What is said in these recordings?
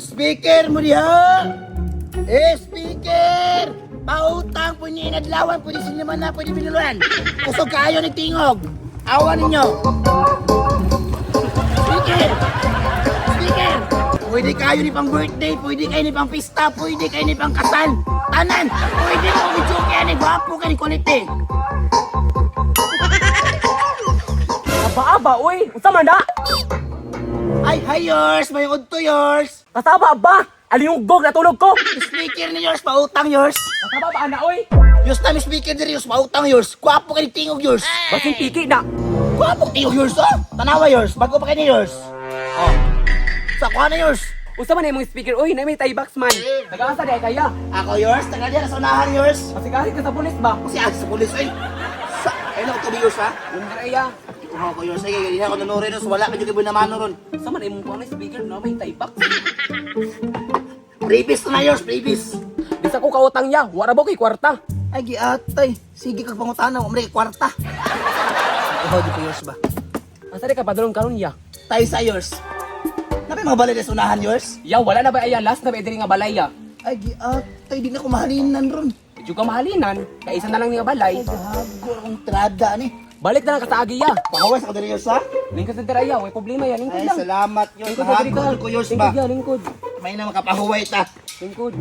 Speaker mo diha! Eh, speaker! Pautang, pwede inadlawan, pwede sinimana, pwede binuluan. Kusog kaayo ni tingog. Awa ninyo. Speaker! Speaker! Pwede kayo ni pang birthday, pwede kayo ni pang pista, pwede kayo ni pang kasal. Tanan! Pwede mo kung ni gwapo ka ni quality. Aba-aba, uy! Unsa man na? Ay, hi yours! May udto yours! Kasaba ba? Aliyunggog, natulog ko! Speaker ni yours, pautang yours! Kasaba ba ana, uy? Yours na may speaker diri, yours, pautang yours! Gwapo ka ni tingog yours! Basin piki na. Gwapo tingog yours, oh! Tanawa yours, bago pa kayo ni yours! Oh. Sa kuha na yours! Unsa man na imong speaker, uy? Na may tie box man. Nagaasa di ay kaya. Ako yours, taga diyan, sa unahan yours! Masigari ka sa pulis ba? Kasi ah, sa pulis, ay! Sa, ay na, tubi yours, ha? Hindi ay. Kuha ko yours, ay, kaya ako nanuri ron, so wala ka dyan kayo namano ron. Unsa man na imong kuha na speaker na may tie box? Previous na yours, previous! Bisa ko kautang ya, wara ba ko'y kwarta? Ay, giatay. Sige kag pangutana, umri kwarta. Ikaw di ko yours ba? Asa di ka padulong karon ya? Tayo sa yours. Napay mga balay sa unahan yours? Ya, wala na ba ay last na ba diri nga balay ya? Ay, giatay. Di na ko mahalinan ron. Medyo ka mahalinan, kay isa na lang nga balay. Ay, gago akong trada ni. Balik na lang ka sa agi ya. Pakawas ako diri yours ha? Lingkod sa diri ya, way problema ya, lingkod Ay, lang. salamat yours. Lingkod sa diri ka. Gago ko yours ba? Lingkod ya, lingkod. May na makapahuway ta. Lingkod.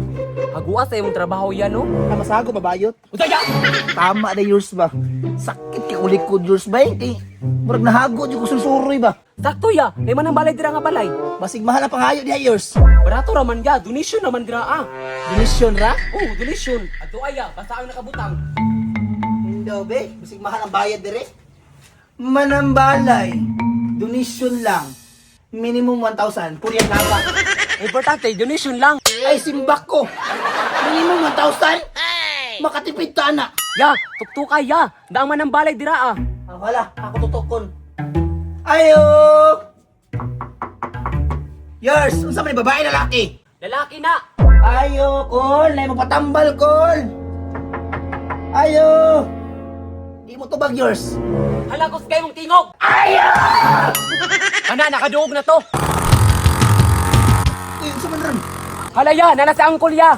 Haguas sa imong trabaho ya no. Ah, masago babayot. Unsa ya? Tama na yours ba? Sakit kay kulikod yours ba? Eh? Kay murag nahago di ko susuroy ba? Sakto ya, may man ang balay dira nga balay. Basig mahal ang pangayo diha yours. Barato ra man ya, donation naman dira ah. Donation ra? Oh, donation. Adto ay ya, basta ang nakabutang. Hindi be, basig mahal ang bayad dire. Manambalay, donation lang. Minimum 1,000. Purya na ba? Importante, donation lang. Ay, simbak ko. Minimum 1,000? Makatipid ta na. Ya, tuktuka ya. Daang man ang balay dira ah. Ah, wala, ako tutukon. Ayo! Yours, unsa man ni babae lalaki? Lalaki na. Ayo, kol, nay mo patambal kol. Ayo! Di mo tubag yours. Hala ko kay mong tingog. Ayo! Ana nakaduog na to. Uy, unsa man ron? Hala ya, nana sa angkol ya.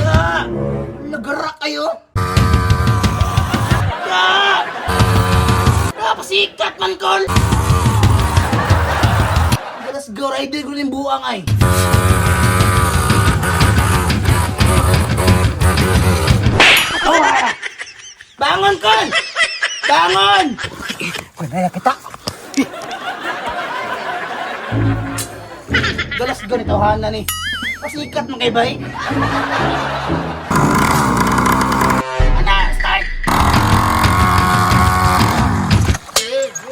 Ah! Nagara kayo? Ah! Ah, pasikat man, Col! Let's go, rider ko rin buang ay. Oh, ah! Bangon, Col! Bangon! Wala kita. Galas go ni tawhana ni. Pasikat man kay bay. Ana, start!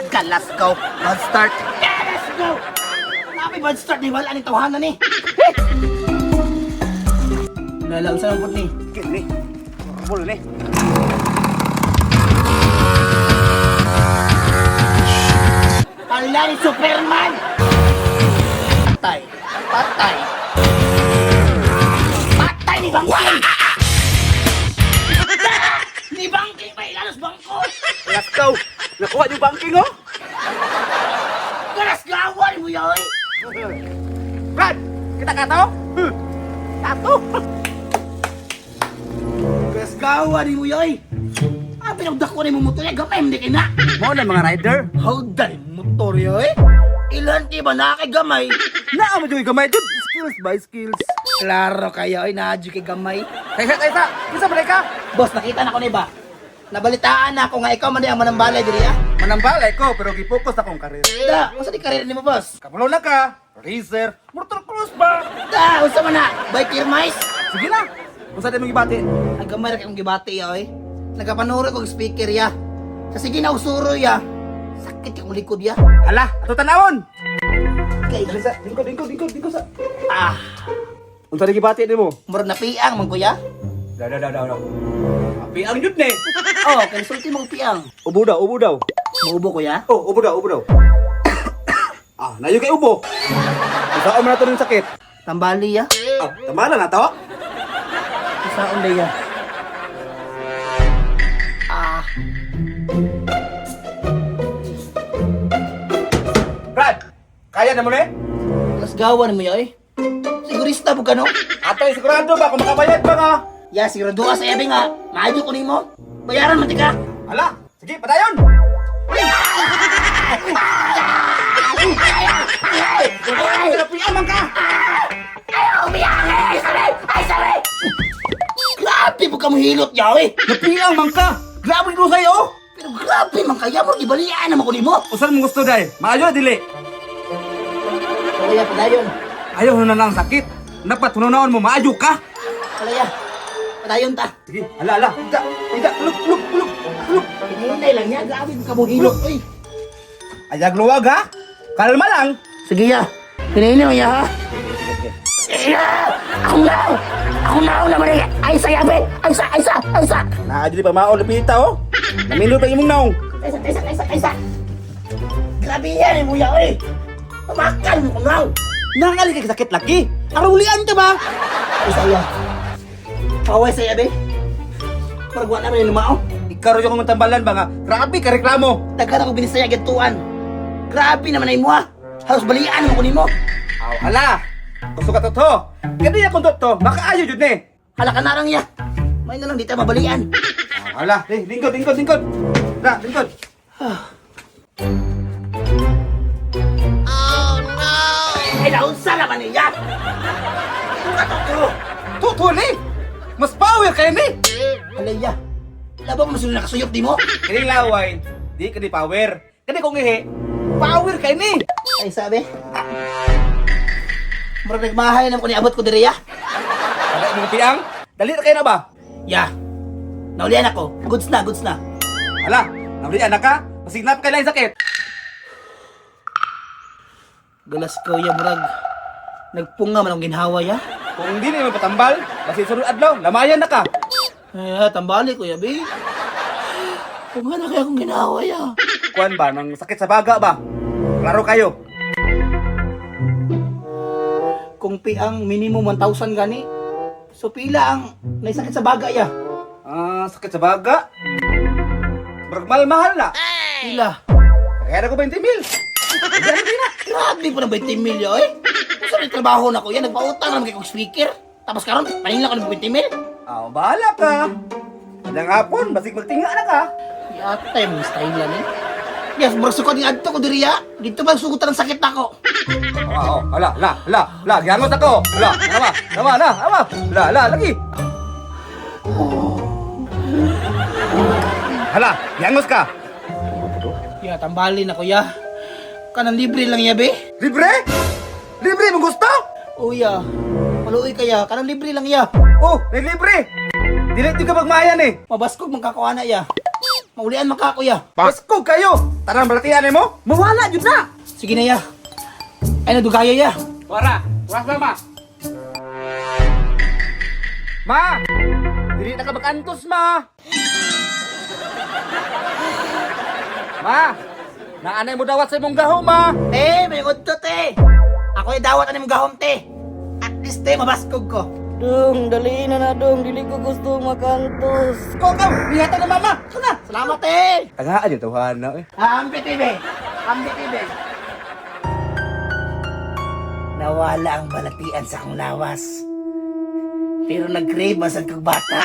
Galas go. Bad start. Galas go! Napi bad start ni wala ni tawhana ni. Lala unsa lang pud ni? Kini. Bulo ni. Ala ni Superman! Patay. Patay. Patay ni Bangking! Ni Bangking pa ilalos bangko! Let's go. Nakuha yung banking oh. Galas gawan mo yoy! Brad, kita ka to? Tato. Galas gawan mo yoy! Ah, pinagdako ni mo motor ya, gamay hindi kay na! Mao na mga rider. How dali motor yoy? Ilan ti ba na kay gamay? Naa mo jud gamay jud. Skills by skills. Klaro kayo ay naadyo kay gamay. Kaysa kaysa, kinsa man ka? Boss, nakita na ko ni ba? Nabalitaan na ako nga ikaw man di ang manambalay diri ah. Manambalay ko pero gipokus akong karir. Da, unsa di karir nimo boss? Kabalo na ka. Racer, motocross ba? Da, unsa man na? Biker mice? Sige na. Unsa di mo gibati? Ang gamay ra kay kong gibati ya oy. Nagapanuro kog speaker ya. Sa sige na usuro ya. Sakit kay kong likod ya. Hala, ato tanawon. Kay Dali sa, lingkod, lingkod, lingkod, lingkod sa. ah, Unsa di gibati nimo? murag napiang man kuya. Da da da da. da. Api ang jud ni. Oh, kay sulti mong piang. Ubo daw, ubo daw. Muubo kuya. Oh, ubo daw, ubo daw. Ah, nayo kay ubo. Unsaon man nato ning sakit? Tambali ya. Ah, tama na na to. Usaon day ya. Ah, Brad, kaya na mo ni? Galas-gawan mo ya eh. Sigurista po ka no? Atay, sigurado ba kung makabayad ba nga? Ya, sigurado ka sa yabi nga. Maayo ko nimo. Bayaran man tika. Hala, sige, padayon! Ay, man ka! Ay, sorry! Ay, sorry! Grabe po ka mo hilot yaw eh. Napiang man ka! Grabe ko sa'yo! Oh. Pero grabe man kaya mo, ibalian naman ko nimo. Usan mo gusto day? Maayo dili. Kaya padayon. Ayaw na lang sakit. Dapat hununaon mo, maayo ka. Kalaya. Padayon ta. Sige, ala, ala. Ida, ida, ulog, ulog, ulog, ulog. Hinay lang niya, grabe po ka mo hilot. Uy. Ayag luwag ha? Kalma lang. Sige ya. Hinay mo ya ha. Iya! Ako na! Ako na naman eh! Ay sa yabe! Ay sa! Ay sa! Ay sa! Naa dili pa mao lupita oh. Namilo pa imong naong. Ay sa! Ay sa! Ay sa! Ay sa! Grabe yan eh, muya eh! Pamakal mo ko now! Nangali kay sakit laki. Arulian ka ba? Ay sa iya. Paway sa yabe. Parang wala naman yung lumao. Ikaw ro yung tambalan ba nga? Grabe ka reklamo. Daghan ako binisaya gatuan. Grabe naman ay mo ha. Halos balian mo ko nimo. Aw, hala. Gusto ka totoo. Kani akong totoo, makaayo jud ni. Hala ka narang ya. May na lang di tayo mabalian. Aw, hala, eh, lingkod, lingkod, lingkod. Na, lingkod. Ay naunsa naman niya. Ito ka to. Totoo ni. Mas power kay ni. Halaya. Labo mo sila nakasuyop di mo. Kini laway, di ka di power. Kani kong ihi, power kay ni. Ay sabi. Murag nagmahay naman ko niabot ko diri ya. Wala imong piang. Dali ra kay na ba? Ya. Naulian ako. Goods na, goods na. Hala, naulian na ka. Masignap kay lain sakit. Galas ko ya murag nagpunga man ang ginhawa ya. Kung hindi na mapatambal, basi sunod adlaw, lamayan na ka. Ay, tambali ko ya, bi. Punga na kaya akong ginawa ya. Kuan ba, nang sakit sa baga ba? Klaro kayo. Kung pi ang minimum 1,000 gani. So pila ang naisakit sa baga ya. Ah, sakit sa baga. Murag mahal-mahal na. Pila. Kaya na ko 20 mil. Grabe po ng 20 milyo eh. Kung saan trabaho na ko yan, nagpautang naman kay kong speaker. Tapos karon, paningin ko ng 20 mil. Ah, bahala ka. Ilang hapon, basig magtinga na ka. Yatay mong style yan eh. Yes, murag sukod yung adto ko diri ya. Dito ba sugutan ang sakit nako? Oh, oh, ala, ala, ala, ala, giangot ako. Ala, ala, ala, ala, ala, ala, ala, lagi. Hala, giangos ka. Ya, tambalin ako ya. Kanang libre lang ya, be. Libre? Libre mong gusto? Oh ya. Maluoy kaya, kanang libre lang ya. Oh, may libre. Dili di ka magmayan eh. Mabaskog man kako ana ya. Maulian man kako ya. Pasko kayo. Tara balatian mo. Mawala jud na. Sige na ya. Ay nadugaya ya. Wara, was mama. Ma! Dili na ka makantos, ma! Ma! Naanay mo dawat sa imong gaho, ma! Te, may udto te. Ako ay dawat ani mong gahom te. At least te mabaskog ko. Dong, dali na na dong. Dili ko gusto makantos. Ko ka! Bihata na, mama! Ito na! Salamat te. Tagaan yung tawhan na, eh. Ambi TV. Ambi TV. Nawala ang balatian sa akong lawas. Pero nag-crave man sad kog bata.